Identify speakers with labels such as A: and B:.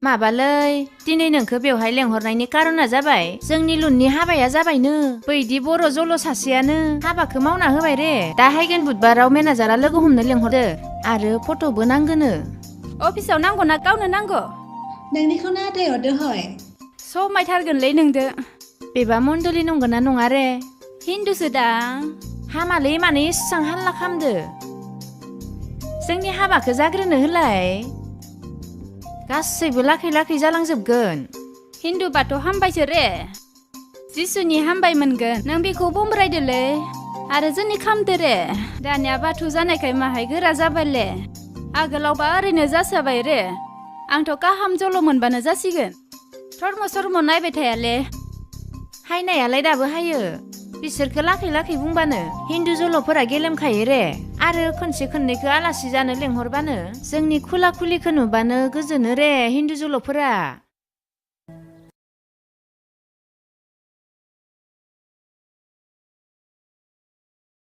A: माबालै दिनै नोंखौ बेवहाय लेंहरनायनि कारना जाबाय जोंनि लुननि हाबाया जाबायनो बैदि बर' जल' सासेयानो हाबाखौ मावना होबाय रे दा हायगोन बुधबाराव मेनेजारा लोगो हमनो लेंहरदो आरो फट'बो नांगोनो
B: अफिसाव नांगौ ना गावनो नांगौ
C: नोंनिखौनो आदायहरदो हय
B: समायथारगोनलै नोंदो
A: बेबा मण्डलि नंगौना नङा रे
B: हिन्दुसो दां
A: हामालै मानो एसां हाल्ला खामदो जोंनि हाबाखौ जाग्रोनो होलाय गासैबो लाखै लाखै जालांजोबगोन
B: हिन्दुबाथ' हामबायसो रे जिसुनि हामबाय मोनगोन नों बेखौ बमब्रायदोलै आरो जोंनि खामदो रे दानिया बाथौ जानायखाय माहाय गोरा जाबायले आगोलावबा ओरैनो जासाबाय रे आंथ' गाहाम जल' मोनबानो जासिगोन धर्म सर्म नायबाय थायाले
A: हायनायालाय दाबो हायो बिसोरखो लाखै लाखै बुंबानो हिन्दु जल'फोरा गेलेमखायो रे आरो खनसे खननैखौ आलासि जानो लेंहरबानो जोंनि खुला खुलिखौ नुबानो गोजोनो रे हिन्दु जल'फोरा